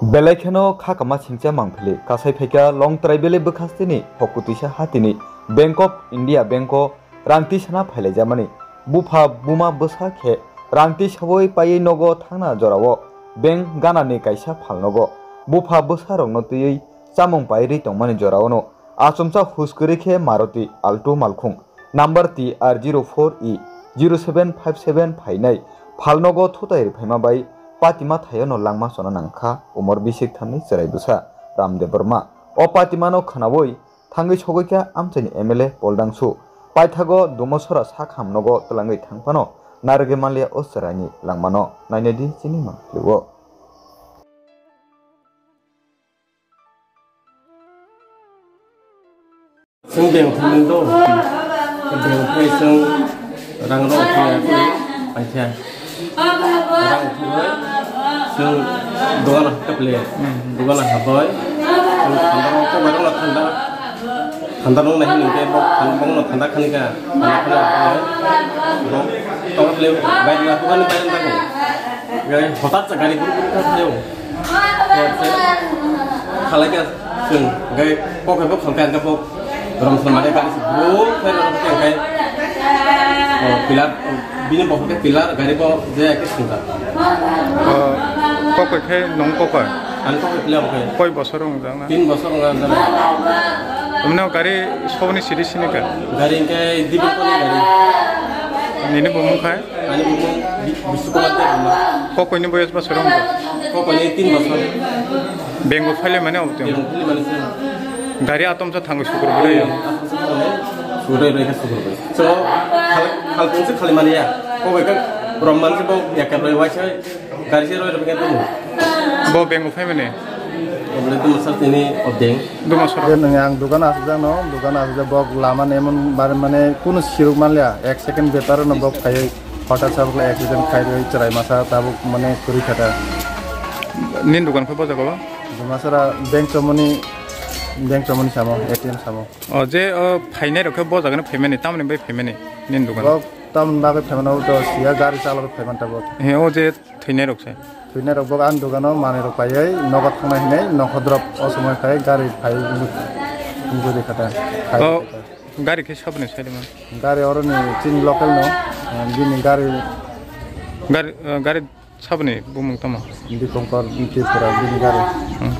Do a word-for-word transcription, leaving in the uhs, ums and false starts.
Belai kheno kha kama singcha mangphili kasai phaikha Longtrai Valley bwkhasteni Hokutwisa hatini Bank of India bank o rang tisana phailaijamani. Bupha buma bwsa khe rang tisawi paiwi nogo thangna jorao bank ganani kaisa phalnogo bupha bwsarokno twiwi chamung paiwi tongmani joraono achomsa hus kwrwi khe Maruti Alto malkhung number T R zero four E zero seven five seven phainai phalnogo thutai rwphaima bai patima thaiono langma chona nangkha umor bisik thamni chwrai bwsa Ram Debbarma. O patimano khwnawi thangwi sogwi kha amchaini M L A Poldangsu. Paithago Dumasora sak hamnogo twlangwi thangphano narwgwi manliya o chwraini langmano. Nainai di chini mangpilio. Chwng beng thumwi do. Beng thai chwng rang rok thumwi paikha. Rang thumwi chwng dogana hapkha phle. Dogana hapoi. Chwng thanda rok kokbai rok thanda. Thanda rok nai hwnwi khe bo thanda bongno thanda khani kha. Thanda khani hapoi. Bo tokle bai ma hubani bai rang dago. Gai hotat sa gari guru guru kha phaio. Khalai kha chwng, hwnkhe kok hai bo khalkha, hwnkhe bo rom sal mane gari se bro khai rw khe hwnkhe, o, pillar, bini bokol khe pillar, gari bo je khe singkha. O, kok hai khe nong kok hai? Ani kok hai pillar bo khai. Koi bosor wng jang na? Tin bosor wng jang na. Omne gari soboni siri sini kha? Gari hwnkhe Dibir Koni gari. Nini bumung khai? Ani bumung Bi-, Bishu Kumar Debbarma. Kokoi ni boyos bosor wng? Kokoi ni tin bosor. Bengo phaile mane obo tong. Bengo phaile mane se. Gari atom sa thango sukur bwle yo. Sukur bwle, sukur bwle, sukur bwle. So, khal, khal pungsi khali mani ya. Kokoi ka rom man se bo yakar bai waisa gari se roi roi ka tumu. Bo bengo phai mane? Obo le tumu sar tini obdeng. Dumasora. Nwng ang dugan asajak no, dugan asajak bok lama nemon bar mane kunu siruk manliya, ek second bepar no bok phaiwi hotat sa bokle accident khai rwi chwrai masa tabuk mane kwrwi kha ta. Nini dugan khe bo jaga o? Dumasora bank chomoni, bank chomoni samo, A T M samo. O je o phainai rok khe bo jaga no phaimani, tamoni bai phaimani nini dugan? Bok tamoni bagwi phaimani, o to siya gari chalok phaiman tabuk. He o je Thwinai rok se. Thwinai rok bo ang dogano manwi rok paiwi nogo thangna hinwi nokho drop o somoi khai gari phai wngwi kha ta. O gari khe saboni side man? Gari oro ni chini local no, ah, bini gari. Gari, ah, gari saboni bumung tamo? Dipankar Tripura bini gari. Hmm.